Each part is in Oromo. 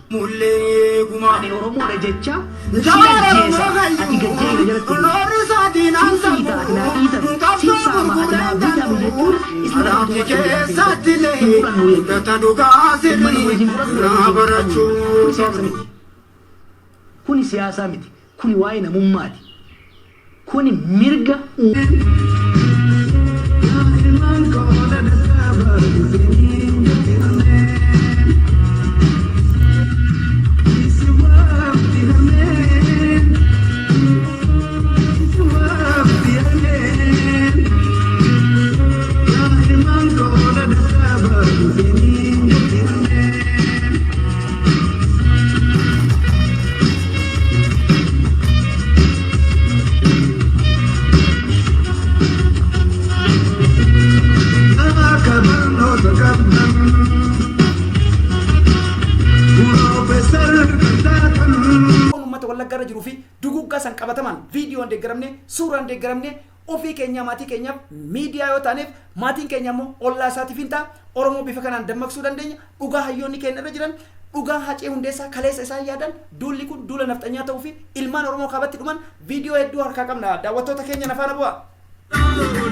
Mullee gumaa. Ani Oromoodha jecha sin ajjeesa ati gajjeera jalatti Loorri sin dhiita ati naa dhiitame sin saama ati naa bitame jechuun isni Alaabni keessatti hin illee fudhannu jechuudha. gata dhugaa Uummanni kun sirrii isin fudhatu irraa isin qabnu barachuu kuni siyaasa qabnu. miti. Kuni siyaasaa miti. Kuni waa'ee namummaati. Kuni mirga Uummata Wallaggaa irra jiruu fi duguggaa san qabatamaan viidiyoon deeggaramne, suuraan deeggaramne, ofii keenya maatii keenyaaf miidiyaa yoo taaneef, maatiin keenya immoo ollaa isaatiif hin ta'a. Oromoo bifa kanaan dammaqsuu dandeenya. Dhugaa hayyoonni keenya irra jiran, dhugaa Hacee Hundeessaa kaleessa isaan yaadan, duulli kun duula nafxanyaa ta'uu fi ilmaan Oromoo kaabatti dhuman viidiyoo hedduu harkaa qabna. Daawwattoota keenya, na faana bu'aa.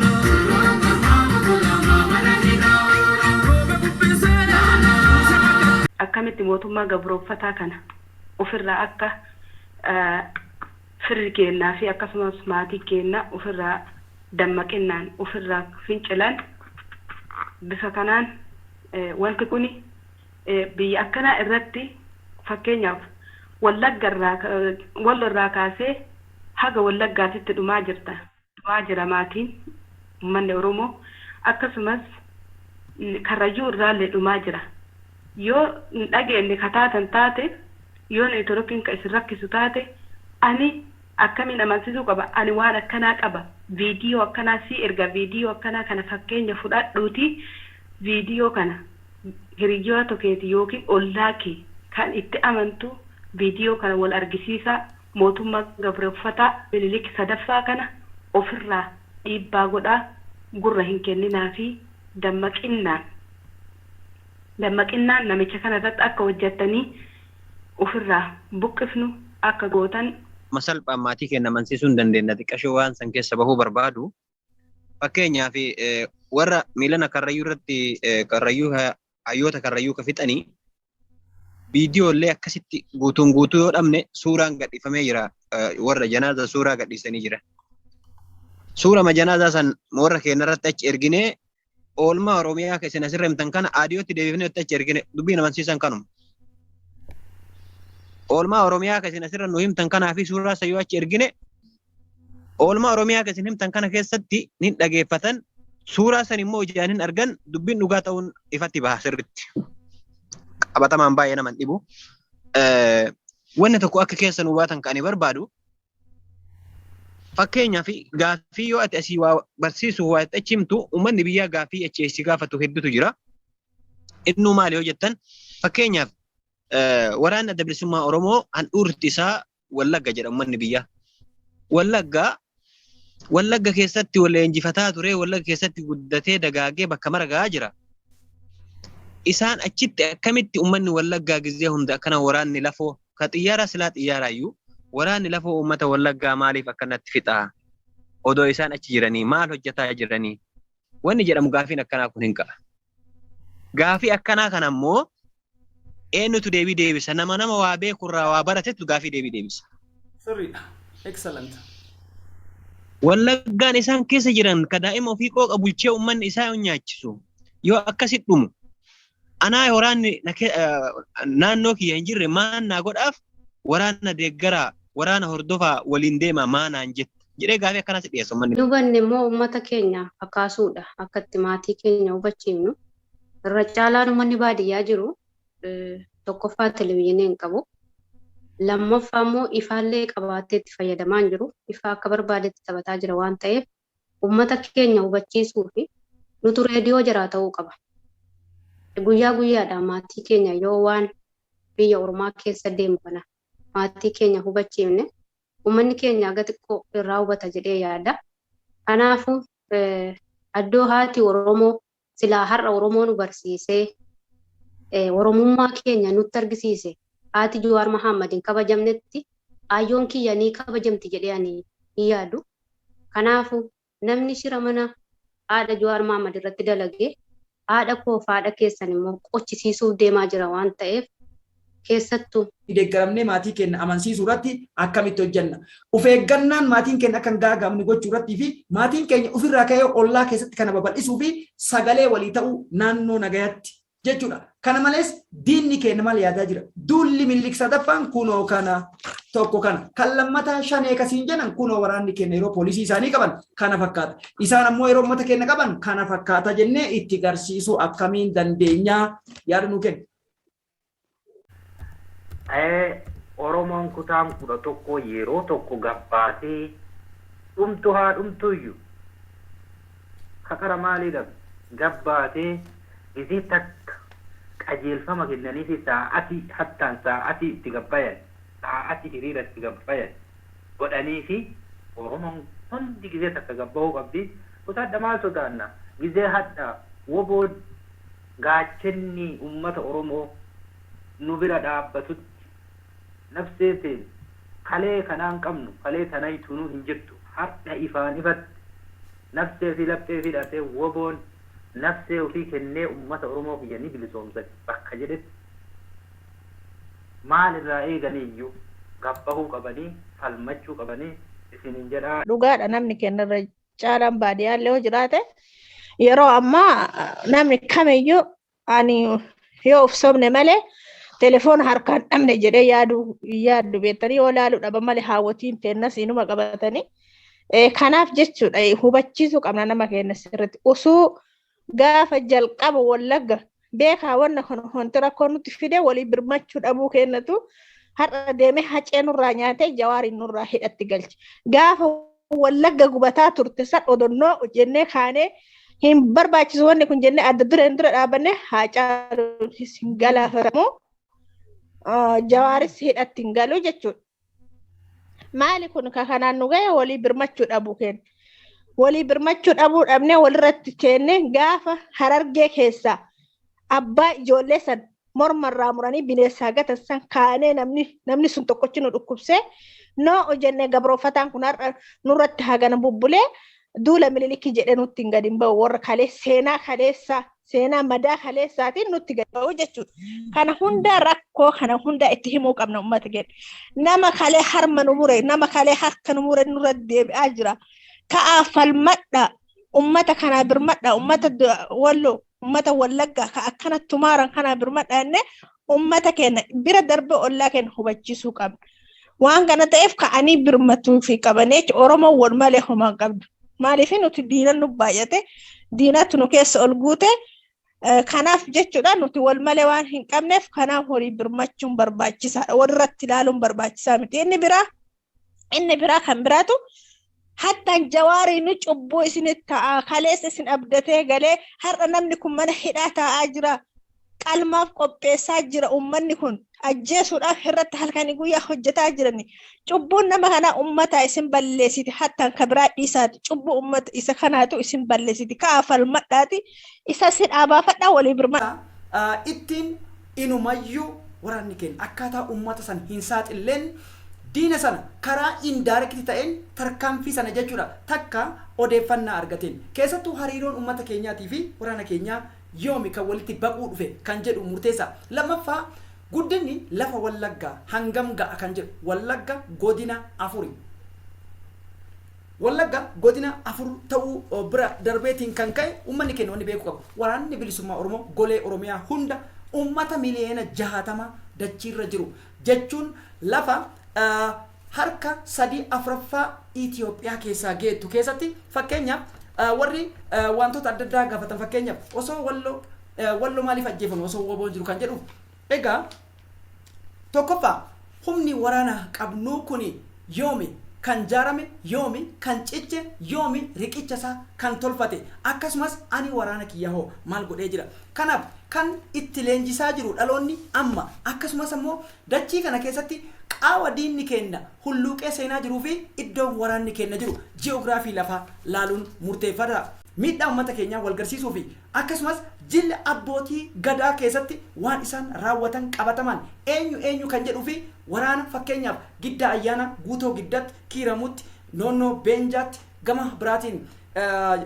Akkamitti mootummaa gabrooffataa kana ofirraa akka firri keennaa fi akkasumas maatiin keenna ofirraa dammaqinnaan ofirraa fincilan? Bifa kanaan wanti kuni biyya akkanaa irratti, fakkeenyaaf Wallagga irraa, Wallo irraa kaasee haga Wallaggaatitti dhumaa jirta, dhumaa jira maatiin ummanni Oromoo. Akkasumas Karrayyuu irraallee dhumaa jira. Yoo hin dhageenne ka taatan taate, yoo networkiin ka isin rakkisu taate, ani akkamiin amansiisuu qaba? Ani waan akkanaa qaba, viidiyoo akkanaa sii erga. Viidiyoo akkanaa kana fakkeenya fudhadhuuti viidiyoo kana hiriyyoota keeti yookiin ollaa kee kan itti amantu viidiyoo kana wal argisiisaa. Mootummaa gabrooffataa Minilik sadaffaa kana ofirraa dhiibbaa godhaa, gurra hin kenninaa fi dammaqinnaan dammaqinnaan namicha kana irratti akka hojjattanii ofirraa buqqifnu akka gootan. Ma salphaan maatii keenya amansiisuu hin dandeenya, xiqqashoo waan san keessa bahuu barbaadu. Fakkeenyaaf, warra miilana Karrayyuu irratti, Karrayyuu, hayyoota Karrayyuu ka fixanii, viidiyoo illee akkasitti guutuun guutuu yoo dhabne, suuraan gadhiifamee jira. Warra janaaza suuraa gadhiisanii jira. Suurama janaazaa san warra keenya irratti achi erginee, oolmaa Oromiyaa isin asirra himtan kana aadiyootti deebifnee achi ergine, dubbiin amansiisan kanuma. Oolmaa Oromiyaa isin asirra nu himtan kanaa fi suuraa isa yoo achi ergine, oolmaa Oromiyaa isin himtan kana keessatti ni dhageeffatan, suuraa san immoo ijaan hin argan, dubbiin dhugaa ta'uun ifatti baha sirritti. Qabatamaan baay'ee nama hin dhibu. Wanni tokko akka keessa nu baatan kan ani barbaadu, fakkeenyaaf, gaaffii yoo ati asii waa barsiisuuf waa itti achi himtu, uummanni biyyaa gaaffii achi si gaafatu hedduutu jira. Innuu maali yoo jettan, fakkeenyaaf, waraanni Adda Bilisummaa Oromoo handhuurti isaa Wallagga jedha uummanni biyyaa. Wallagga, Wallagga keessatti wal leenjifataa ture, Wallagga keessatti guddatee dagaagee bakka mara gahaa jira. Isaan achitti akkamitti uummanni Wallaggaa gizee hunda akkana waraanni lafoo ka xiyyaaraa, silaa xiyyaaraayyuu, waraanni lafoo uummata Wallaggaa maaliif akkanatti fixaa? Odoo isaan achi jiranii maal hojjetaa jiranii? Wanni jedhamu gaafiin akkanaa kun hin ka'a. Gaafii akkanaa kana immoo eenyutu deebii deebisa? Nama waa beekurraa waa baratetu gaafii deebii deebisa. Sirriidha. Excellent. Wallaggaan isaan keessa jiran ka daa'ima ofii qooqa bulchee uummanni isaa nyaachisu yoo akkasi dhumu, anaa waraanni naannoo kiyya hin jirre maan naa godhaaf, waraana deeggaraa, waraana hordofaa, waliin deemaa maa naan jetta jedhee gaafii akkanaas dhiyeessa uummanni. Hin hubanne immoo uummata keenya kakaasuudha. Akka itti maatii keenya hubachiifnu. Irra caalaan uummanni baadiyyaa jiru tokkoffaa televizyiinii hin qabu. Lammaffaa immoo ifaallee qabaattee itti fayyadamaa hin jiru. Ifaa akka barbaadetti taphataa jira waan ta'eef, uummata keenya hubachiisuu fi nutu reediyoo jaraa ta'uu qaba. Guyyaa guyyaadhaan maatii keenya yoo waan biyya ormaa keessa deemu kana maatii keenya hubachiifne, uummanni keenya aga xiqqoo irraa hubata jedhee yaada. Kanaafuu addoo haati Oromoo silaa har'a Oromoo nu barsiisee, Oromummaa keenya nutti argisiise. Haati Jawaar Mahammad hin kabajamnetti ayyoon kiyya ni kabajamti jedhee ani hin yaadu. Kanaafuu namni shira mana haadha Jawaar Mahammad irratti dalagee haadha koof haadha keessan immoo qochisiisuuf deemaa jira waan ta'eef keessattuu Deeggaramnee maatii keenya amansiisuu irratti akkamitti hojjenna? Of eeggannaan maatiin keenya akka hin gaaga'amne gochuu irrattii fi maatiin keenya ofirraa ka'ee ollaa keessatti kana babal'isuu fi sagalee walii ta'uu naannoo nagayatti jechuudha. Kana malees diinni keenya maal yaadaa jira? Duulli Minilik sadaffaan kunoo kana tokko kana. Kan lammataa shanee kasiin jedhan kunoo waraanni keenya yeroo poolisii isaanii qaban kana fakkaata. Isaan ammoo yeroo uummata keenya qaban kana fakkaata jennee itti garsiisuu akkamiin dandeenyaa yaada nuu kenna. Oromoon kutaan 11 yeroo tokko gabbaatee dhumtu haa dhumtuyyuu kakara maalii dhabe gabbaatee gisee takka qajeelfama kennaniifi saa'atii hattaan saa'atii itti gabbayan saa'atii hiriira itti gabbayan godhaniifi Oromoon hundi gisee takka gabbahuu qabdi. Kutaadha maal sodaanna gisee hadha woboo gaachenni ummata Oromoo nu bira dhaabbatutti nafsee teen kalee kanaan qabnu kalee tanaytunuu hin jirtu hardha ifaan ifatti nafsee fi laphee fi hidhatee woboon nafsee ofii kennee ummata Oromoo kiyya ni bilisoomsa bakka jedhetti maal irraa eeganiyyuu gabbahuu qabanii falmachuu qabanii isinin jedhaa. Dhugaadha, namni kennarra caalaan baadiyyaallee yoo jiraate yeroo ammaa namni kamiyyuu ani yoo of sobne malee telefoona harkaan dhabne jedhee yaadu yaaddu beektanii yoo laaluu dhaban malee haawwatiin teennas inuma qabatanii. Kanaaf jechuudha hubachiisuu qabna nama keenya sirriitti. Osoo gaafa jalqaba Wallagga beekaa wanna kana wanti rakkoo nutti fide walii birmachuu dhabuu kennatu har'a deemee Hacee nurraa nyaatee Jawaariin nurraa hidhatti galche. Gaafa Wallagga gubataa turte san odonnoo jennee kaanee hin barbaachisu wanni kun jennee adda dureen dura dhaabanne Haacaaluunis hin galaafatamu, Jawaaris hidhatti hin galu jechuudha. Maali kun ka kanaan nu gahe? Walii birmachuu dhabuu keenya. Walii birmachuu dhabuu dhabnee walirratti teenne gaafa Harargee keessaa abbaa ijoollee san mormarraa muranii bineensaa gatan san kaanee namni sun tokkochi nu dhukkubsee noo jennee gabroofataan kun har'a nurratti hagana bubbulee duula Mililikii jedhee nutti hin gadi hin ba'u, warra kalee seenaa kaleessaa seenaa madaa kaleessaatiin nutti gadi ba'u jechuudha. Kana hunda rakkoo kana hunda itti himuu qabna uummata keenya. Nama kalee harma nu mure, nama kalee harka nu mure nurra deebi'aa jira. Ka'aa falmadha, uummata kanaa birmadha, uummata Walloo, uummata Wallaggaa ka akkana tumaaran kanaa birmadha jennee uummata keenya bira darbee ollaa keenya hubachiisuu qabna. Waan kana ta'eef ka'anii birmatuu fi qabanii jechuudha. Oromoon wal malee homaa hin qabdu. Maaliif nuti diina nu baay'ate, diinatu nu keessa ol guute. Kanaaf jechuudha nuti wal malee waan hin qabneef kanaaf horii birmachuun barbaachisaadha. Walirratti ilaaluun barbaachisaa miti. Inni biraa kan biraatu hattaan Jawaariin cubbuu isinitti ta'a. Kaleessa isin abdatee galee har'a namni kun mana hidhaa taa'aa jira. Qalmaaf qopheessaa jira, uummanni kun ajjeesuudhaaf irratti halkanii guyyaa hojjetaa jirani. Cubbuun nama kanaa uummata isin balleessiti, hattaan ka biraa dhiisaati. Cubbuu uummata isa kanaatu isin balleessiti. Ka'aa falmadhaati. Isa si dhaabaafadhaa, walii birmadhaa. Ittiin inumayyuu waraanni keenya akkaataa uummata san hin saaxilleen diina sana karaa indirect ta'een tarkaanfii sana jechuudha takka odeeffannaa argateen keessattuu hariiroon uummata keenyaatii fi waraana keenyaa yoomi kan walitti baquu dhufe kan jedhu murteessa. Lammaffaa, guddinni lafa Wallaggaa hangam ga'a kan jedhu. Wallagga godina afuri. Wallagga godina afur ta'uu bira darbeetiin kan ka'e uummanni keenya wanni beekuu qabu. Waraanni bilisummaa Oromoo golee Oromiyaa hunda uummata miliyoona 60 dachiirra jiru jechuun lafa harka sadii afuraffaa Itoophiyaa keessaa geettu keessatti, fakkeenyaaf warri wantoota adda addaa gaafatan, fakkeenyaaf osoo Walloo maaliif ajjeefamu osoo woboon jiru kan jedhu, egaa tokkoffaa humni waraana qabnuu kuni yoomi kan jaarame, yoomi kan ciche, yoomi riqicha isaa kan tolfate, akkasumas ani waraana kiyya hoo maal godhee jira? Kanaaf kan itti leenjisaa jiru dhaloonni amma, akkasumas ammoo dachii kana keessatti qaawa diinni keenna hulluuqee seenaa jiruu fi iddoon waraanni keenna jiru ji'oogiraafii lafaa laaluun murteeffata. Miidhaa uummata keenyaa wal garsiisuu fi akkasumas jilli abbootii gadaa keessatti waan isaan raawwatan qabataman eenyu eenyu kan jedhuu fi waraana, fakkeenyaaf, Giddaa Ayyaana, Guutoo Giddaatti, Kiiramuutti, Noonnoo Beenjaatti, gama biraatiin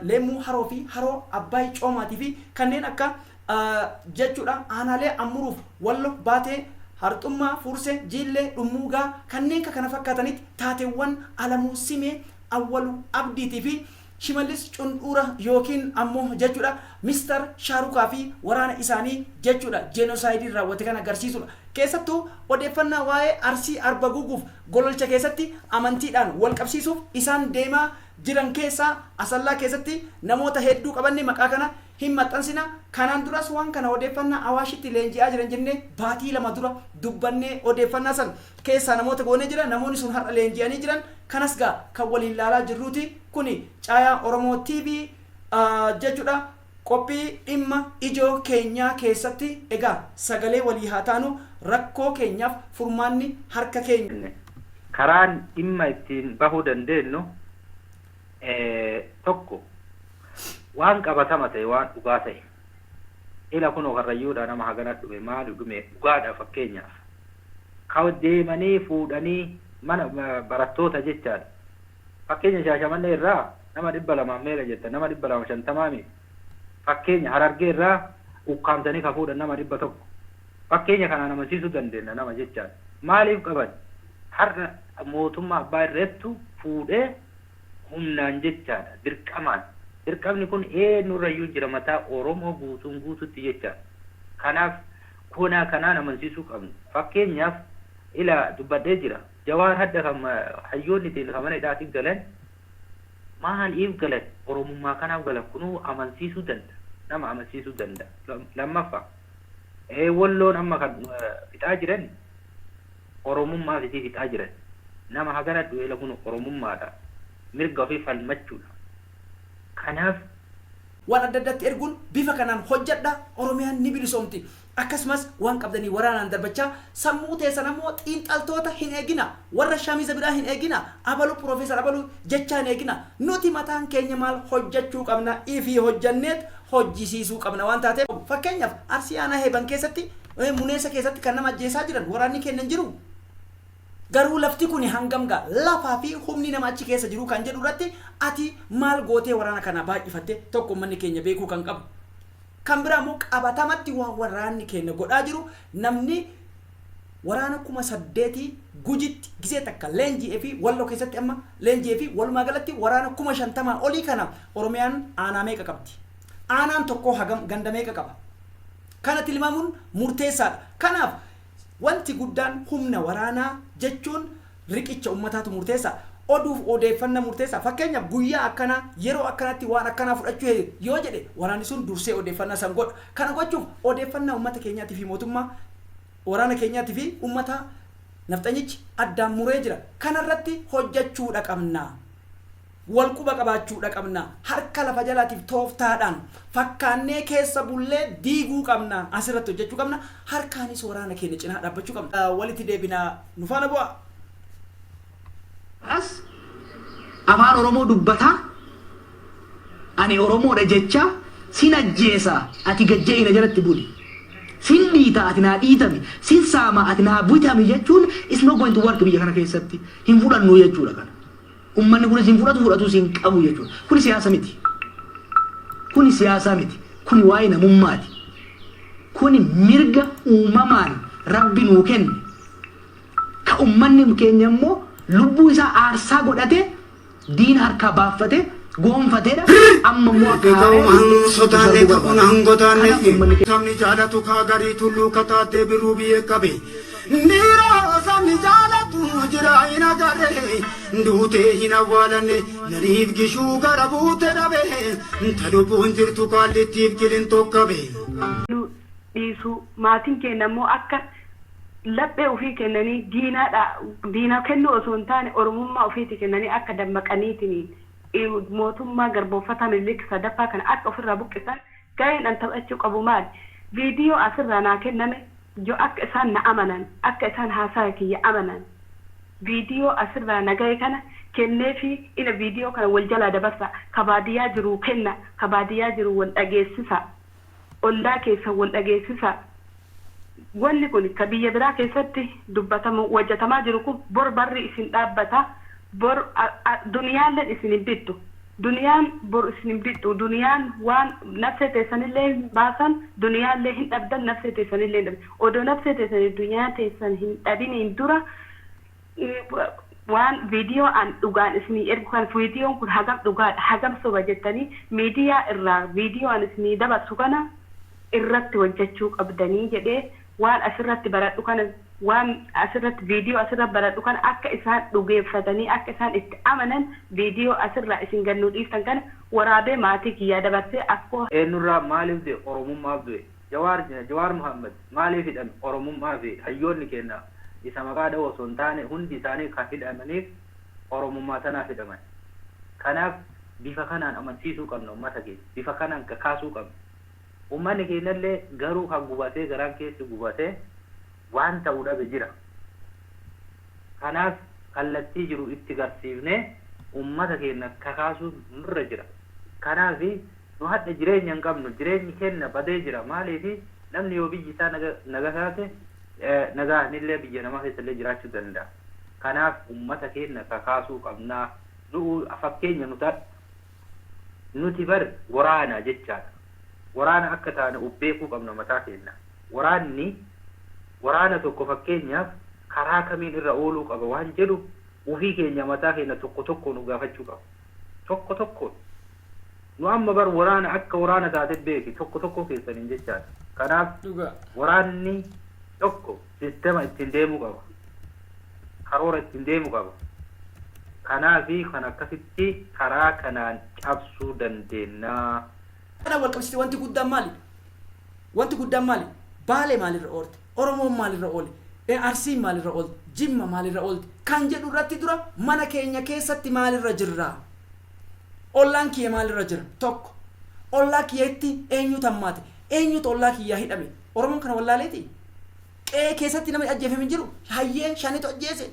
Leemmuu Haroo fi Haroo Abbaay Coomaatii fi kanneen akka jechuudha aanaalee Amuruuf Wallo Baatee, Harxummaa Fursee, Jiillee Dhummuugaa, kanneen kana fakkaatanitti taateewwan Alamuu Simee, Awwaluu Abdiitii fi Shimallis Cundhuura yookiin ammoo jechuudha Mister Shaarukaa fi waraana isaanii jechuudha jeenosaayidiin raawwate kan agarsiisudha. Keessattuu odeeffannaa waa'ee Arsii Arba Guguuf Gololcha keessatti amantiidhaan wal qabsiisuuf isaan deemaa jiran keessaa Asallaa keessatti namoota hedduu qabanne, maqaa kana hin maxxansina. Kanaan duras waan kana odeeffannaa Awaashitti leenji'aa jiran jennee baatii 2 dura dubbannee odeeffannaa san keessaa namoota goonee jira. Namoonni sun har'a leenji'anii jiran. Kanas gaa kan waliin laalaa jirruuti. Kuni Caayaa Oromoo TV jechuudha. Qophii dhimma ijoo keenyaa keessatti egaa sagalee walii haa taanu. Rakkoo keenyaaf furmaanni harka keenya. Karaan dhimma ittiin bahuu dandeenyu tokko waan qabatama ta'e, waan dhugaa ta'e, ila kunoo Karrayyuudha nama hagana dhume, maali dhume, dhugaadha. Fakkeenyaaf, ka deemanii fuudhanii mana barattoota jechaadha. Fakkeenya, Shaashamannee irraa nama 200 meeqa jetta? Nama 250. Fakkeenya, Harargee irraa ukkaamsanii ka fuudhan nama 100. Fakkeenya kanaan amansiisuu dandeenya nama jechaadha. Maaliif qaban? Har'a mootummaa abbaa irreettu fuudhee humnaan jechaadha, dirqamaan. Dirqamni kun eenyurrayyuu jira, mataa Oromoo guutuun guututti jechaadha. Kanaaf kunaa kanaan amansiisuu qabna. Fakkeenyaaf, ila dubbadhee jira. Jawaar hadda kan hayyoonni ittiin kan mana hidhaatiin galan maaliif galan? Oromummaa kanaaf galan. Kunuu amansiisuu danda'a, nama amansiisuu danda'a. Lammaffaa, Walloon amma kan fixaa jiran Oromummaa isii fixaa jiran. Nama hagana du'eela kun Oromummaadha, mirga ofii falmachuudha. Kanaaf waan adda addaatti erguun bifa kanaan hojjedha. Oromiyaan ni bilisoomti. Akkasumas waan qabdanii waraanaan darbachaa sammuu teessan ammoo xiinxaltoota hin eegina, warra shamiza biraa hin eegina, abalu piroofeesar abalu jechaa hin eegina. Nuti mataan keenya maal hojjechuu qabna? Ifii hojjanneet hojjisiisuu qabna. Waan taateef, fakkeenyaaf, Arsii aanaa Heeban keessatti, Muneessa keessatti kan nama ajjeesaa jiran waraanni kennan jiru. Garuu lafti kun hangam gaa lafaa fi humni nama achi keessa jiru kan jedhu irratti ati maal gootee waraana kana baay'ifatte? Tokko uummanni keenya beekuu kan qabu. Kan biraa immoo qabatamatti waan waraanni keenya godhaa jiru, namni waraana 8,000 Gujitti gisee takka leenji'ee fi Walloo keessatti amma leenji'ee fi walumaa galatti waraana 50,000 olii kana, Oromiyaan aanaa meeqa qabdi? Aanaan tokkoo hagam, ganda meeqa qaba? Kana tilmaamuun murteessaadha. Kanaaf wanti guddaan humna waraanaa jechuun riqicha ummataatu murteessa. Oduuf odeeffannaa murteessa. Fakkeenyaaf, guyyaa akkanaa, yeroo akkanatti waan akkanaa fudhachuu yoo jedhe, waraanni sun dursee odeeffannaa san godha. Kana gochuuf odeeffannaa ummata keenyaatii fi mootummaa, waraana keenyaatii fi ummata nafxanyichi addaan muree jira. Kanarratti hojjechuudha qabna. Wal quba qabaachuudha qabna. Harka lafa jalaatiif tooftaadhaan fakkaannee keessa bullee diiguu qabna. Asirratti hojjechuu qabna. Harkaanis waraana keenya cinaa dhaabbachuu qabna. Walitti deebinaa, nu faana bu'aa. As afaan Oromoo dubbataa, ani Oromoodha jecha, sin ajjeesa, ati gajja'ina jalatti buli. Sin dhiita, ati naa dhiitami. Sin saama, ati naa bitami jechuun is not going to work. Biyya kana keessatti hin fudhannu jechuudha kana. Ummanni kunis hin fudhatu, fudhatus hin qabu jechuudha. Kuni siyaasa miti. Kuni siyaasa miti. Kuni waa'ee namummaati. Kuni mirga uumamaan Rabbi nuu kenne. Ka ummanni keenya immoo lubbuu isaa aarsaa godhate, diina harkaa baaffatee goonfateedha. Amma immoo akka Ta'umaan sodaanne ta'uun hangotaanne. Kanaaf uummanni keenya Sabni jaalatu kaa garii tulluu kataattee birruu biyyee qabe. Dhiira sabni jaalatu jira hin agarre, duutee hin awwaalanne, nariif gishuu gara buute dhabe, ta lubbuun jirtu kaallittiif qilintoo qabe. Dhiisuu maatiin keenya immoo akka laphee ofii kennanii diinaadha, diinaa kennuu osoo hin taane Oromummaa ofiitii kennanii akka dammaqaniitiin mootummaa garbooffataa Minilik sadaffaa kana akka ofirraa buqqisan gaheen an taphachuu qabu maali? Viidiyoo asirraa naa kenname yoo akka isaan na amanan, akka isaan haasaa kiyya amanan. Viidiyoo asirraa nagaye kana kenneefi ina viidiyoo kana wal jalaa dabarsa. Ka baadiyyaa jiru kenna. Ka baadiyyaa jiru wal dhageessisa. Ollaa keessa wal dhageessisa. Wanni kun ka biyya biraa keessatti dubbatamu hojjetamaa jiru kun bor barri isin dhaabbata. Bor duniyaalleen isin hin bittu. Duniyaan bor isin hin bittu. Duniyaan waan nafsee teessanillee hin baasan, duniyaallee hin dhabdan, nafsee teessanillee hin dhabdan. Odoo nafsee teessanii duniyaa teessan hin dhabiniin dura waan viidiyoo an dhugaan isinii ergu kan viidiyoon kun hagam dhugaadha, hagam soba jettanii miidiyaa irraa viidiyoo an isinii dabarsu kana irratti hojjechuu qabdanii jedhee, waan asirratti baradhu kana, waan asirratti viidiyoo asirratti baradhu kana akka isaan dhugeeffatanii, akka isaan itti amanan, viidiyoo asirraa isin gannuu dhiiftan kana waraabee maatii kiyyaa dabarsee akkoo Eenyurraa maaliif du'e? Oromummaaf du'e. Jawaar, Jawaar Muhammad maaliif hidhame? Oromummaa fi hayyoonni keenya isa maqaa dha'u osoo hin taane hundi isaanii kan hidhamaniif Oromummaa tanaaf hidhaman. Kanaaf bifa kanaan amansiisuu qabna uummata keenya. Bifa kanaan kakaasuu qabna. Uummanni keenyallee garuu kan gubatee, garaan keessi gubatee waan ta'u dhabe jira. Kanaaf kallattii jiru itti garsiifnee uummata keenya kakaasuun nurra jira. Kanaaf nu hadha jireenya hin qabnu, jireenyi keenya badee jira. Maaliif? Namni yoo biyyi isaa naga taate, nagaanillee biyya namaa keessallee jiraachuu danda'a. Kanaaf uummata keenya kakaasuu qabnaa. Nu fakkeenya nu ta'a. Nuti bar waraana jechaadha. Waraana akka taane of beekuu qabna mataa keenya. Waraanni waraana tokko fakkeenyaaf karaa kamiin irra ooluu qaba waan jedhu ofii keenya mataa keenya tokko tokkoon of gaafachuu qaba. Tokko tokkoon. Nu amma bar waraana akka waraana taate beeki tokko tokko keessaniin jechaadha. Kanaaf waraanni tokko sistema ittiin deemuu qaba. Karoora ittiin deemuu qaba. Kanaafi kan akkasitti karaa kanaan cabsuu dandeenya. Kana wal qabsiise wanti guddaan maali? Wanti guddaan maali? Baalee maalirra oolte? Oromoon maalirra oole? Arsiin maalirra oolte? Jimma maalirra oolte? Kan jedhu irratti dura mana keenya keessatti maalirra jirra? Ollaan kiyya maalirra jira? Tokko. Ollaa kiyyatti eenyutu hammaate? Eenyutu ollaa kiyyaa hidhame? Oromoon kana wallaaleeti? Qe'ee keessatti namni ajjeefame hin jiru? Hayyee, shanitu ajjeese.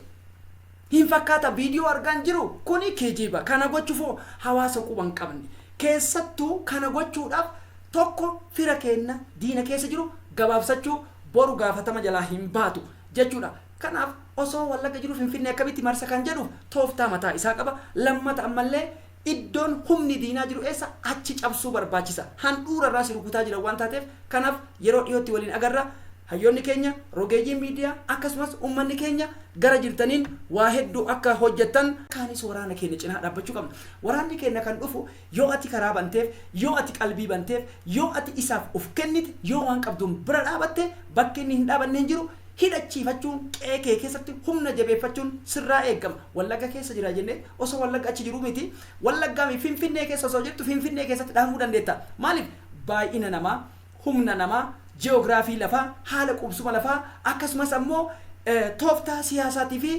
Hin fakkaata, viidiyoo argaan jiru kuni kijiba. Kana gochuufoo hawaasa quba hin qabne. Keessattuu kana gochuudhaaf tokko fira keenna diina keessa jiru gabaabsachuu, boru gaafatama jalaa hin baatu jechuudha. Kanaaf osoo Wallagga jiru Finfinnee akkamitti marsa kan jedhuuf tooftaa mataa isaa qaba. Lammata ammallee iddoon humni diinaa jiru eessa, achi cabsuu barbaachisa. Handhuura irraa si rukutaa jiran waan taateef, kanaaf yeroo dhiyootti waliin agarra. Hayyoonni keenya, rogeeyyiin miidiyaa, akkasumas uummanni keenya gara jirtaniin waa hedduu akka hojjettan, kaanis waraana keenya cinaa dhaabbachuu qabna. Waraanni keenya kan dhufu yoo ati karaa banteef, yoo ati qalbii banteef, yoo ati isaaf of kennite, yoo waan qabduun bira dhaabatte, bakki inni hin dhaabanne hin jiru. Hidhachiifachuun, qe'ee kee keessatti humna jabeeffachuun sirraa eegama. Wallagga keessa jira jennee osoo Wallagga achi jiruu miti. Wallaggaa mi Finfinnee keessa osoo jirtu Finfinnee keessatti dhahamuu dandeetta. Maaliif? Baay'ina namaa, humna namaa, ji'oogiraafii lafaa, haala qubsuma lafaa, akkasumas ammoo tooftaa siyaasaatii fi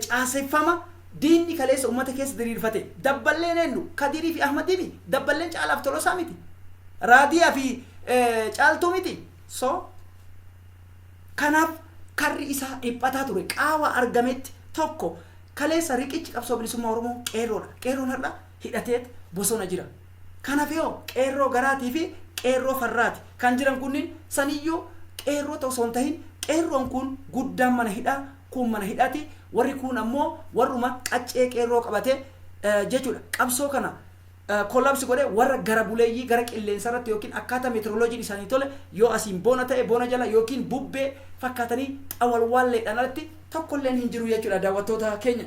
caaseffama diinni kaleessa uummata keessa diriirfate. Dabballeen eenyu? Kadirii fi Ahmadii. Dabballeen Caalaaf Tolosaa miti. Raadiyaa fi Caaltuu miti. So kanaaf karri isaa dhiphataa ture. Qaawa argametti tokko kaleessa riqichi qabsoo bilisummaa Oromoo qeerroodha. Qeerroon har'a hidhateet bosona jira. Kanaaf yoo qeerroo garaatii fi qeerroo farraati kan jiran kunniin saniyyuu qeerroo osoo hin tahin, qeerroon kun guddaan mana hidhaa, kun mana hidhaati, warri kun ammoo warruma qaccee qeerroo qabate jechuudha. Qabsoo kana collapse godhe warra gara buleeyyii gara qilleensa irratti yookiin akkaataa meteoroloojiin isaanii tole, yoo asiin boona ta'e boona jala yookiin bubbee fakkaatanii xawalwaalleedhaan alatti tokkolleen hin jiru jechuudha, daawwattoota keenya.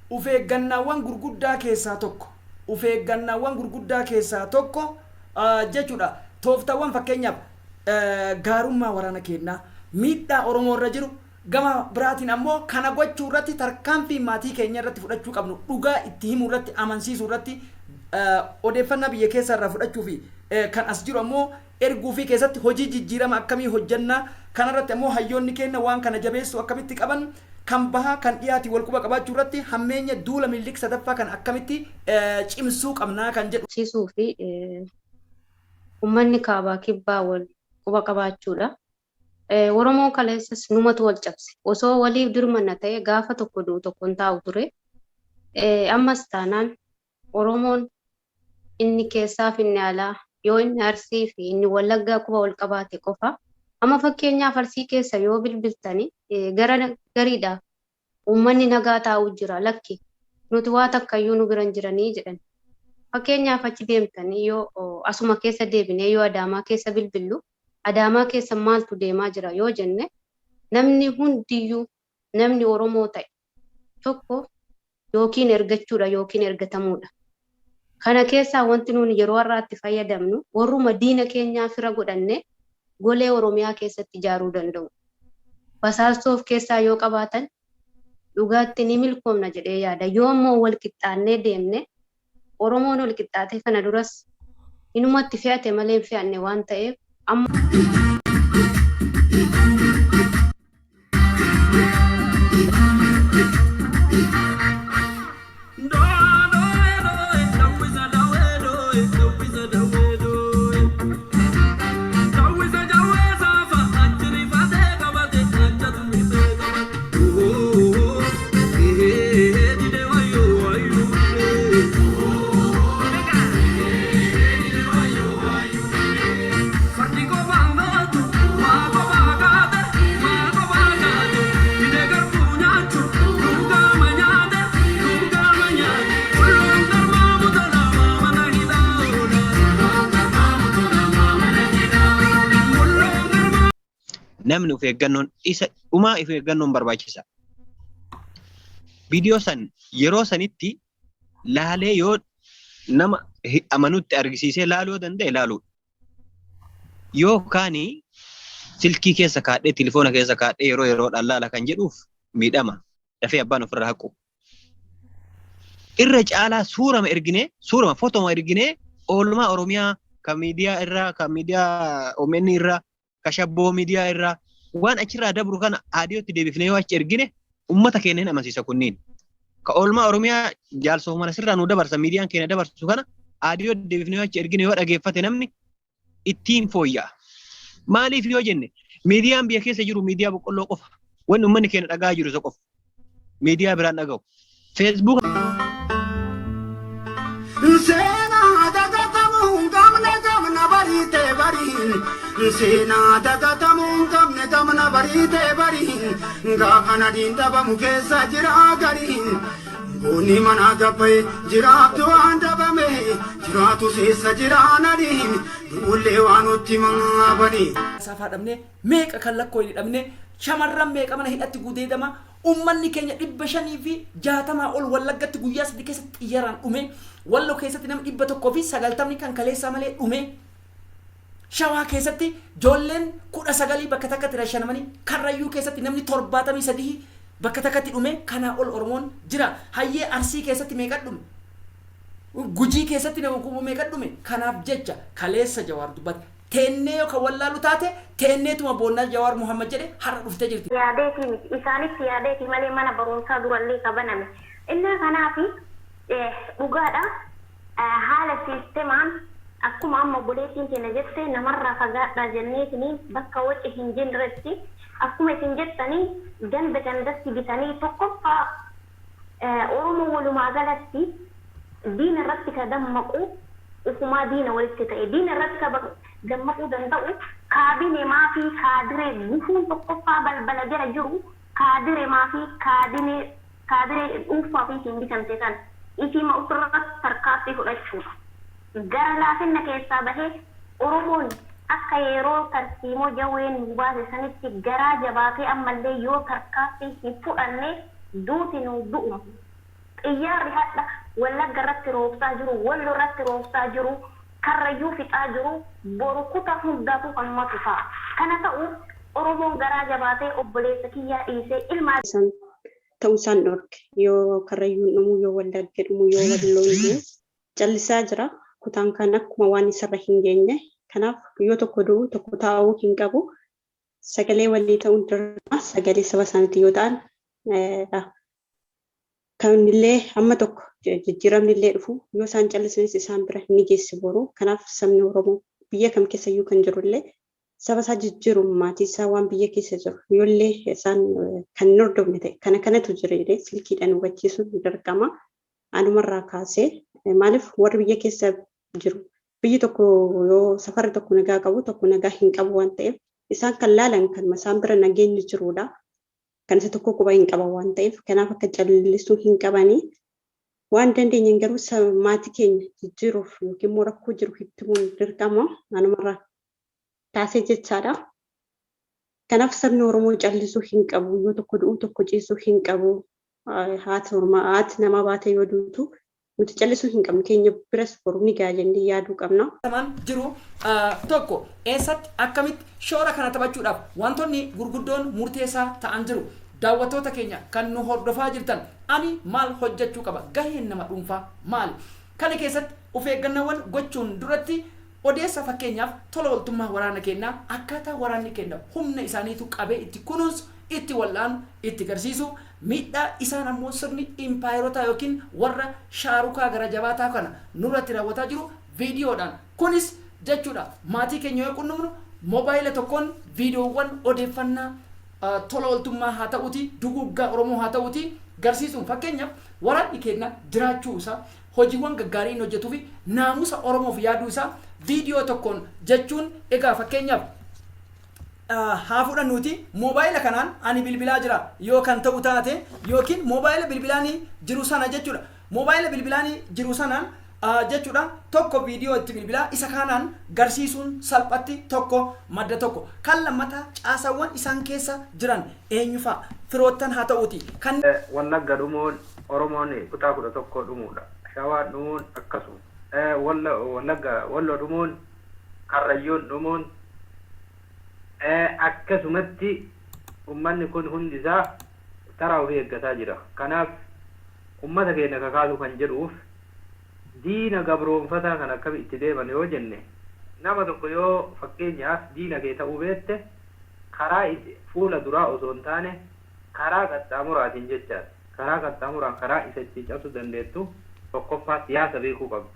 Uf eeggannaawwan gurguddaa keessaa tokko, uf eeggannaawwan gurguddaa keessaa tokko jechuudha. Tooftaawwan fakkeenyaaf gaarummaa waraana keenyaa, miidhaa Oromoo irra jiru, gama biraatiin ammoo kana gochuu irratti tarkaanfii maatii keenya irratti fudhachuu qabnu, dhugaa itti himuu irratti, amansiisuu irratti, odeeffannaa biyya keessaa irraa fudhachuu fi kan as jiru ammoo erguu fi keessatti hojii jijjiirama akkamii hojjannaa, kanarratti ammoo hayyoonni keenya waan kana jabeessuu akkamitti qaban, kan bahaa kan dhiyaati wal quba qabaachuu irratti, hammeenya duula Minilik sadaffaa kan akkamitti cimsuu qabnaa kan jedhu. Barsiisuu fi uummanni kaabaa kibbaa wal quba qabaachuudha. Oromoon kaleessas numatu wal cabse. Osoo waliif dirmanna ta'e gaafa tokko du'u tokko hin taa'u ture. Ammas taanaan Oromoon inni keessaa fi inni alaa yoo inni Arsii fi inni Wallaggaa quba wal qabaate qofa. Amma fakkeenyaaf Arsii keessa yoo bilbiltani gara gariidhaaf uummanni nagaa taa'u jira, lakki nuti waa takkayyuu nu bira hin jiranii jedhan. Fakkeenyaaf achi deemtanii yoo asuma keessa deebinee yoo Adaamaa keessa bilbillu, Adaamaa keessa maaltu deemaa jira yoo jenne, namni hundiyyuu namni Oromoo ta'e tokko yookiin ergachuudha yookiin ergatamuudha. Kana keessaa wanti nuuni yeroo har'aatti fayyadamnu warruma diina keenyaa fira godhanne golee Oromiyaa keessatti ijaaruu danda'u. Basaastoo of keessaa yoo qabaatan dhugaatti ni milkoomna jedhee yaada. Yoo immoo wal qixxaannee deemne, Oromoon wal qixxaatee kana duras inumatti fe'ate malee hin fe'anne waan ta'eef amma. Namni of eeggannoon isa dhumaa, of eeggannoon barbaachisa. Viidiyoo san yeroo sanitti laalee yoo nama amanutti argisiisee laaluu yoo danda'e laaluudha. Yoo kaani silkii keessa kaadhee, tilifoona keessa kaadhee yeroo yeroodhaan laala kan jedhuuf miidhama. Dafee abbaan ofirraa haqu. Irra caalaa suurama erginee, suurama fotoma erginee, oolmaa Oromiyaa ka miidiyaa irraa, ka miidiyaa OMN irraa, ka shabboo miidiyaa irraa waan achirraa dabru kana aadiyootti deebifnee yoo achi ergine ummata keenya hin amansiisa kunniin. Ka oolmaa Oromiyaa jaalsoo sirraa nu dabarsa, miidiyaan keenya dabarsu kana aadiyootti deebifnee yoo achi ergine, yoo dhageeffate namni ittiin fooyya'a. Maaliif yoo jenne, miidiyaan biyya keessa jiru miidiyaa boqqolloo qofa. Wanni uummanni keenya dhagaa jiru isa qofa. Miidiyaa biraan dhaga'u. Facebook. Seenaa dagatamuu hin qabne qabna bariitee bariin. Seenaa dagatamuu hin qabne qabna bariitee bariin. Gaafa nadiin dhabamu keessa jira gariin. Goonni manaa gabbaye jiraattu waan dhabame, jiraatu seessa jira nadiin du'ullee waan nutti maabanii. Saafaa dhabne, meeqa kan lakkoo hin dhabne, shamarran meeqa mana hidhatti gudeedama. Ummanni keenya 560 ol Wallaggatti guyyaa 3 keessatti xiyyaaraan dhume. Wallo keessatti namni 190 kan kaleessaa malee dhume. Shawaa keessatti ijoolleen 19 bakka takkatti rashanamanii, Karrayyuu keessatti namni 73 bakka takkatti dhume. Kanaa ol Oromoon jira. Hayyee, Arsii keessatti meeqa dhume? Gujii keessatti nama kuma meeqa dhume? Kanaaf jecha kaleessa Jawaar dubbate. Teennee yoo kan wallaalu taate teenneetuma boonnaa Jawaar Muhammad jedhe har'a dhuftee jirti. Yaadeetii miti, isaanitti yaadeetii malee mana barumsaa durallee ka baname. Innaa kanaafi dhugaadha, haala siistemaan akkuma amma obboleettiin teenya jette, namarraa fagaadhaa jenneetiniin bakka waci hin jirretti, akkuma isin jettanii ganda gandatti bitanii. Tokkoffaa, Oromoo walumaa galatti diina irratti ka dammaqu ufumaa diina walitti ta'e diina irratti ka dammaquu danda'u kaabinemaa fi kaadiree gufuun tokkoffaa balbala jala jiru kaadiremaa fi kaabinee kaadiree dhuunfaa ofiitiin bitamte sana isima ofirratti tarkaaffii fudhachuudha. Gara laafinna keessaa bahee Oromoon akka yeroo tarsiimoo Jawween nu baase sanitti garaa jabaatee ammallee yoo tarkaaffii hin fudhanne duuti nu du'uma. Xiyyaarri hadha Wallagga irratti roobsaa jiru, Wallo irratti roobsaa jiru, Karrayyuu fixaa jiru, boru kutaa hundaafuu kanumatu ta'a. Kana ta'uuf Oromoon garaa jabaatee obboleessa kiyyaa dhiisee ilma San ta'uu isaan dhorke. Yoo Karrayyuun dhumu, yoo Wallagga dhumu, yoo Walloon du'u callisaa jira. Kutaan kan akkuma waan isarra hin geenye. Kanaaf yoo tokko du'u tokko taa'uu hin qabu. Sagalee walii ta'uun dirqama, sagalee saba isaaniitti yoo ta'an kanillee amma tokko jijjiiramni illee dhufu, yoo isaan callisanis isaan bira ni geessi boru. Kanaaf sabni Oromoo biyya kam keessayyuu kan jirullee Saba isaa jijjiiruun maatii isaa waan biyya keessa jiru yoollee isaan kan hin hordofne ta'e kana kanatu jira jedhee silkiidhaan hubachiisuun dirqama. Anumarraa kaasee, maaliif, warri biyya keessa jiru biyyi tokko yoo safarri tokko nagaa qabu, tokko nagaa hin qabu waan ta'eef, isaan kan laalan kan isaan bira nageenyi jirudha. Kan isa tokko quba hin qaban waan ta'eef, kanaaf akka callisuu hin qabanii. Waan dandeenyeen garuu maatii keenya jijjiiruuf yookiin immoo rakkoo jiru itti himuun dirqama, anumarraa kaasee jechaadha. Kanaaf sabni Oromoo callisuu hin qabu. Yoo tokko du'u tokko ciisuu hin qabu. Haati ormaa, haati namaa baate yoo duutu nuti callisuu hin qabnu. Keenya biras boru ni ga'a jennee yaaduu qabna. Jiru tokko eessatti akkamitti shoora kana taphachuudhaaf wantoonni gurguddoon murteessaa ta'an jiru. Daawwattoota keenya kan nu hordofaa jirtan, ani maal hojjechuu qaba? Gaheen nama dhuunfaa maali? Kana keessatti of eeggannoowwan gochuun duratti odeessa, fakkeenyaaf tola ooltummaa waraana keenyaa, akkaataa waraanni keenya humna isaaniitu qabee itti kunuunsu, itti wal'aanu, itti garsiisu, miidhaa isaan ammoo sirni impaayerootaa yookiin warra shaarukaa gara jabaataa kana nurratti raawwataa jiru viidiyoodhaan kunis jechuudha. Maatii keenya yoo qunnamnu moobaayila tokkoon viidiyoowwan odeeffannaa tola ooltummaa haa ta'uti, duguuggaa Oromoo haa ta'uti garsiisuun, fakkeenyaaf waraanni keenya jiraachuu isaa, hojiiwwan gaggaarii inni hojjetuu fi naamusa Oromoof yaaduu isaa viidiyoo tokkoon jechuun. Egaa fakkeenyaaf haa fudhannuuti, moobaayila kanaan ani bilbilaa jira yoo kan ta'u taate, yookiin moobaayila bilbilaanii jiru sana jechuudha, moobaayila bilbilaanii jiru sanaan jechuudha, tokko viidiyoo itti bilbilaa isa kanaan garsiisuun salphatti tokko madda tokko. Kan lammataa, caasawwan isaan keessa jiran eenyufaa, firoottan haa ta'uuti kan Wallagga dhumuun Oromoon kutaa 11 dhumuudha. Shawaan dhumuun akkasuma. Wallagga Walloo dhumuun, Karrayyuun dhumuun, akkasumatti ummanni kun hundi isaa taraa ofii eeggataa jira. Kanaaf ummata keenya kakaasuu kan jedhuuf, diina gabroonfataa kan akkami itti deeman yoo jenne, nama tokko yoo fakkeenyaaf diina kee ta'uu beette, karaa fuula duraa osoo hin taane karaa qaxxaamuraatiin jechaadha. Karaa qaxxaamuraan karaa isa ittiin cabsuu dandeettu, tokkoffaa siyaasa beekuu qabda.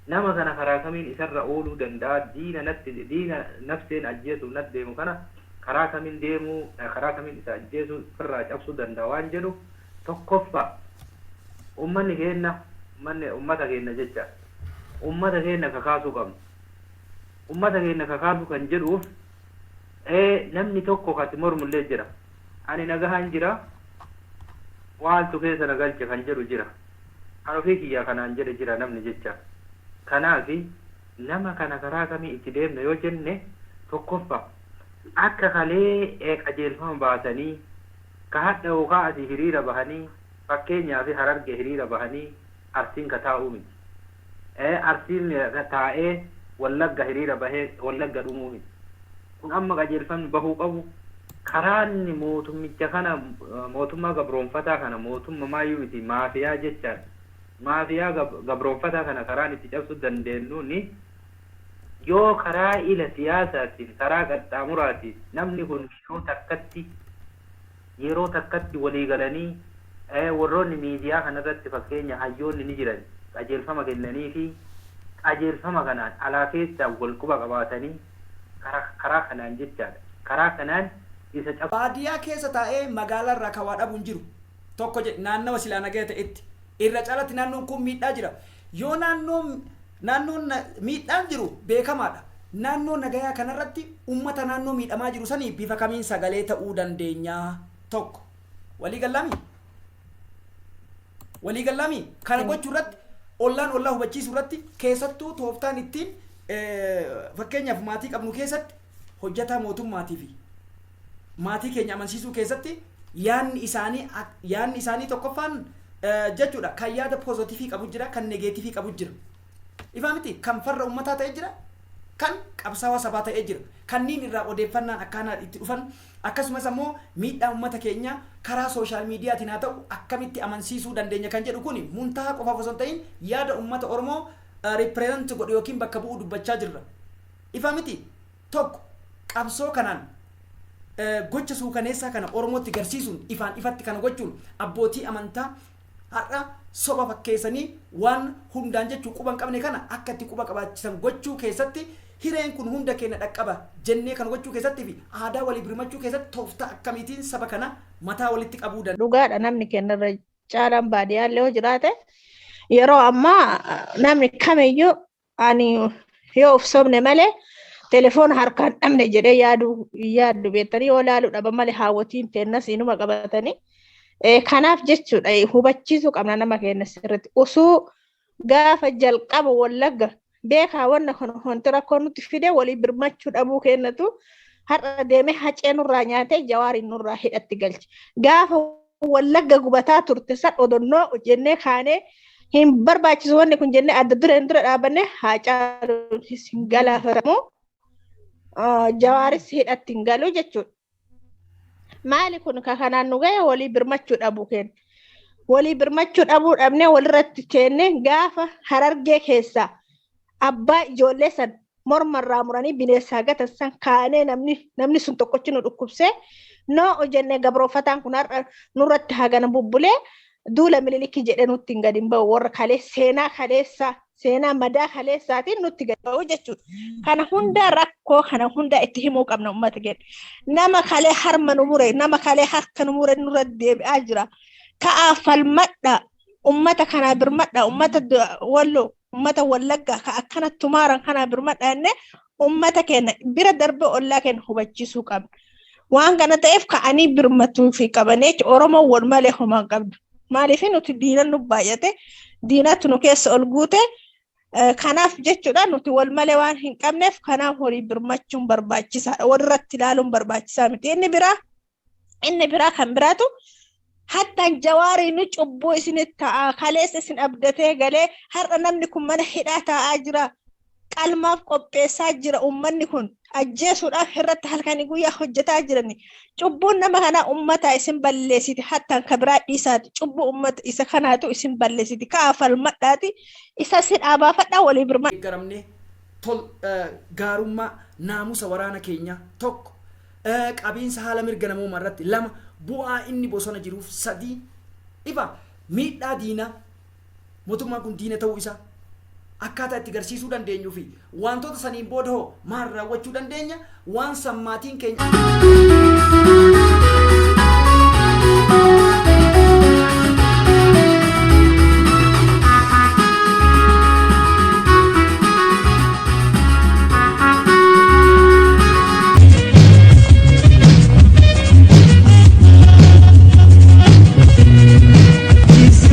Nama kana karaa kamiin isarra ooluu danda'a, diina natti, diina nafseen ajjeesuuf natti deemu kana karaa kamiin deemuu, karaa kamiin isa ajjeesuu, ofirraa cabsuu danda'a waan jedhu. Tokkoffaa ummanni keenya, ummanni ummata keenya jecha, ummata keenya kakaasuu qabna. Ummata keenya kakaasuu kan jedhuuf, namni tokko kasi mormullee jira. Ani nagahaan jira, waaltu keessa na galche kan jedhu jira. Kan ofii kiyyaa kanaan jedhe jira namni jecha. Kanaafi nama kana karaa kamii itti deemna yoo jenne, tokkoffaa akka kalee qajeelfama baasanii ka hadha yookaan asii hiriira bahanii, fakkeenyaaf Hararge hiriira bahanii Arsiin ka taa'uu miti. Arsiin taa'ee Wallagga hiriira bahee Wallagga dhumuu miti. Kun amma qajeelfamni bahuu qabu, karaanni mootummicha kana, mootummaa gabroonfataa kana, mootummaa maayyuu miti, maafiyaa jechaadha. Maafiyaa gabroonfataa kana karaan itti cabsuu dandeenyu ni yoo karaa ila siyaasaatiin, karaa qaxxaamuraatiin namni kun yeroo takkatti walii galanii, warroonni miidiyaa kanarratti fakkeenya hayyoonni ni jiran, qajeelfama kennanii fi qajeelfama kanaan alaa keessaa wal quba qabaatanii karaa kanaan jechaadha. Karaa kanaan isa cabsu. Baadiyyaa keessa taa'ee magaalaa irraa kawaa dhabuun jiru tokko jedhe. Naannawa silaa nagaya ta'etti irra caalatti naannoon kun miidhaa jira. Yoo naannoon miidhaan jiru beekamaadha. Naannoo nagayaa kanarratti ummata naannoo miidhamaa jiru sanii bifa kamiin sagalee ta'uu dandeenya? Tokko walii gallaami, walii gallaami. Kana gochuu irratti, ollaan ollaa hubachiisuu irratti, keessattuu tooftaan ittiin fakkeenyaaf maatii qabnu keessatti hojjetaa mootummaatii fi maatii keenya amansiisuu keessatti yaanni isaanii tokkoffaan jechuudha, kan yaada positive qabu jira, kan negative qabu jira. Ifaa miti? Kan farra ummataa ta'e jira, kan qabsaawaa sabaa ta'ee jira. Kanneen irraa odeeffannaan akkaanaa itti dhufan, akkasumas ammoo miidhaa ummata keenya karaa social mediaatiin haa ta'u akkamitti amansiisuu dandeenya kan jedhu, kun Muntahaa qofaaf osoo hin ta'in yaada ummata Oromoo represent godhu yookiin bakka bu'uu dubbachaa jirra. Ifaa miti? Tokko qabsoo kanaan gocha suukaneessaa kana Oromootti garsiisuun, ifaan ifatti kana gochuun, abbootii amantaa har'a soba fakkeessanii waan hundaan jechuu quba hin qabne kana akka itti quba qabaachisan gochuu keessatti Hireen kun hunda keenya dhaqqaba jennee kan gochuu keessatti fi aadaa walii birmachuu keessatti tooftaa akkamiitiin saba kana mataa walitti qabuu danda'a? Dhugaadha, namni keenya irra caalaan baadiyyaallee yoo jiraate, yeroo ammaa namni kamiyyuu ani yoo of sobne malee telefoona harkaan dhabne jedhee yaadu yaaddu beektanii yoo laaluu dhaban malee haawwatiin teennas inuma qabatanii. Kanaaf jechuudha, hubachiisuu qabna nama keenya sirriitti. Osoo gaafa jalqaba Wallagga beekaa, wanna kana wanti rakkoo nutti fide walii birmachuu dhabuu kennatu har'a deemee Hacee nurraa nyaatee Jawaariin nurraa hidhatti galche. Gaafa Wallagga gubataa turte san odonnoo jennee kaanee hin barbaachisu wanni kun jennee adda dureen dura dhaabanne, Haacaaluunis hin galaafatamu, Jawaaris hidhatti hin galu jechuudha. Maali kun ka kanaan nu gahe? Walii birmachuu dhabuu keenya. Walii birmachuu dhabuu dhabnee walirratti teenne gaafa Harargee keessaa abbaa ijoollee san mormarraa muranii bineensaa gatan san kaanee namni sun tokkochi nu dhukkubsee noo jennee, gabroofataan kun har'a nurratti hagana bubbulee duula Mililikii jedhee nutti hin gadi hin ba'u, warra kalee seenaa kaleessaa, seenaa madaa kaleessaatiin nutti gadi ba'u jechuudha. Kana hunda, rakkoo kana hunda itti himuu qabna uummata keenya. Nama kalee harma nu mure, nama kalee harka nu mure nurra deebi'aa jira. Ka'aa falmadha, uummata kanaa birmadha, uummata Walloo, uummata Wallaggaa ka akkana tumaaran kanaa birmadha jennee uummata keenya bira darbee ollaa keenya hubachiisuu qabna. Waan kana ta'eef ka'anii birmatuu fi qabanii jechuudha. Oromoon wal malee homaa hin qabdu. Maaliif nuti diina nu baay'ate, diinatu nu keessa ol guute. Kanaaf jechuudha, nuti wal malee waan hin qabneef kanaaf horii birmachuun barbaachisaadha. Walirratti ilaaluun barbaachisaa miti. Inni biraa kan biraatu hattaan Jawaarii nu cubbuu isinitti ta'a. Kaleessa isin abdatee galee har'a namni kun mana hidhaa taa'aa jira. Qalmaaf qopheessaa jira, uummanni kun ajjeesuudhaaf irratti halkanii guyyaa hojjetaa jirani. Cubbuun nama kanaa uummata isin balleessiti, hattaan ka biraa dhiisaati. Cubbuu uummata isa kanaatu isin balleessiti. Ka'aa falmadhaati, isa si dhaabaafadhaa, walii birmadhaa. Deeggaramne tol gaarummaa naamusa waraana keenyaa tokko, qabiinsa haala mirga namoomaa irratti lama, bu'aa inni bosona jiruuf sadii, ifa miidhaa diinaa, mootummaan kun diina ta'uu isaa akkaataa itti garsiisuu dandeenyuu fi wantoota saniin booda hoo maal raawwachuu dandeenya, waan san maatiin keenya. Isi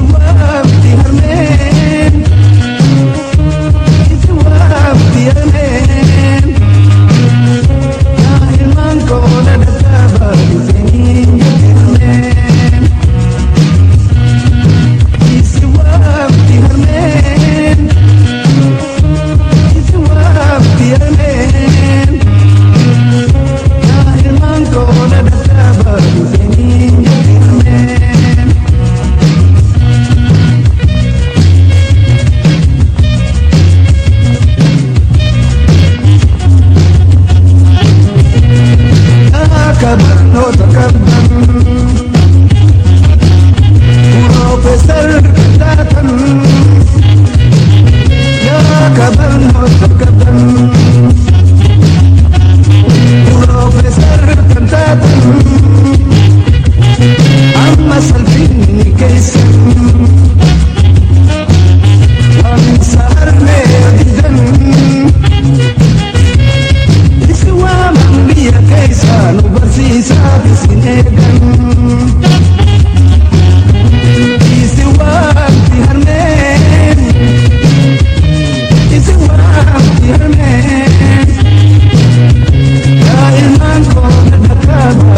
harmeen, isi waamti harmeen, yaa ilmaan koona dadhabaa isiniin jette harmeen. Isi waamti harmeen, isi waamti harmeen, yaa ilmaan koona dadhabaa isiniin jette harmeen. Akka barnoota qabdan, Piroofeesar taatan. Akka barnoota qabdan, Piroofeesar taatan. Amma salphinni keessan waan saarmee didan. Isi waaman biyya keessa nu barsiisaaf isin eegan. Isi waamti harmeen, isi waamti harmeen. Yaa ilmaan koo dadhabaa.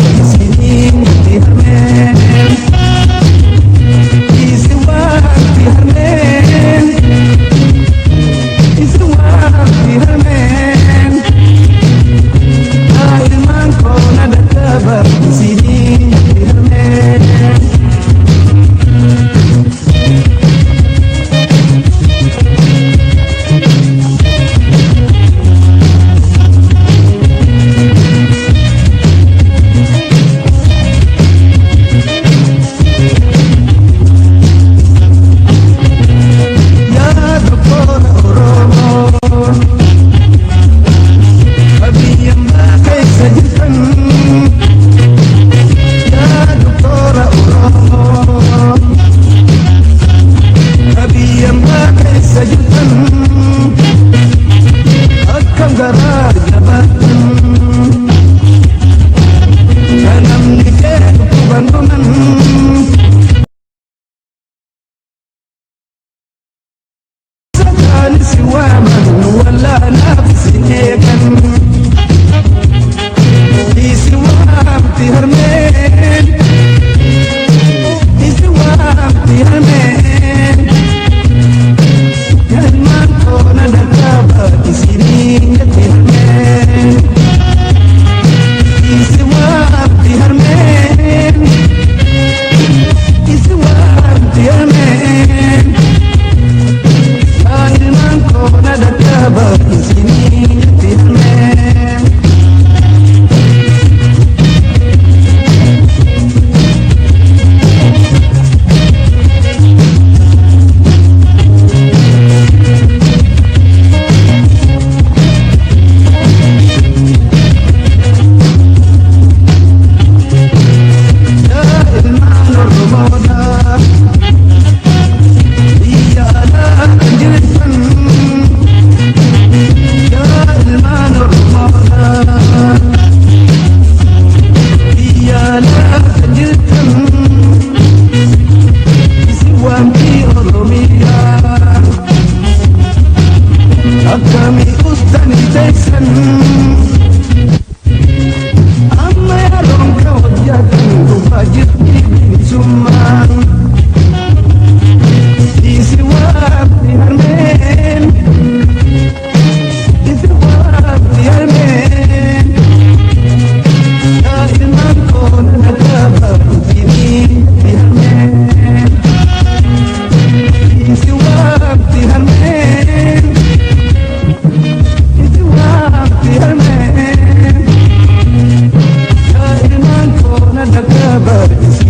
Bar.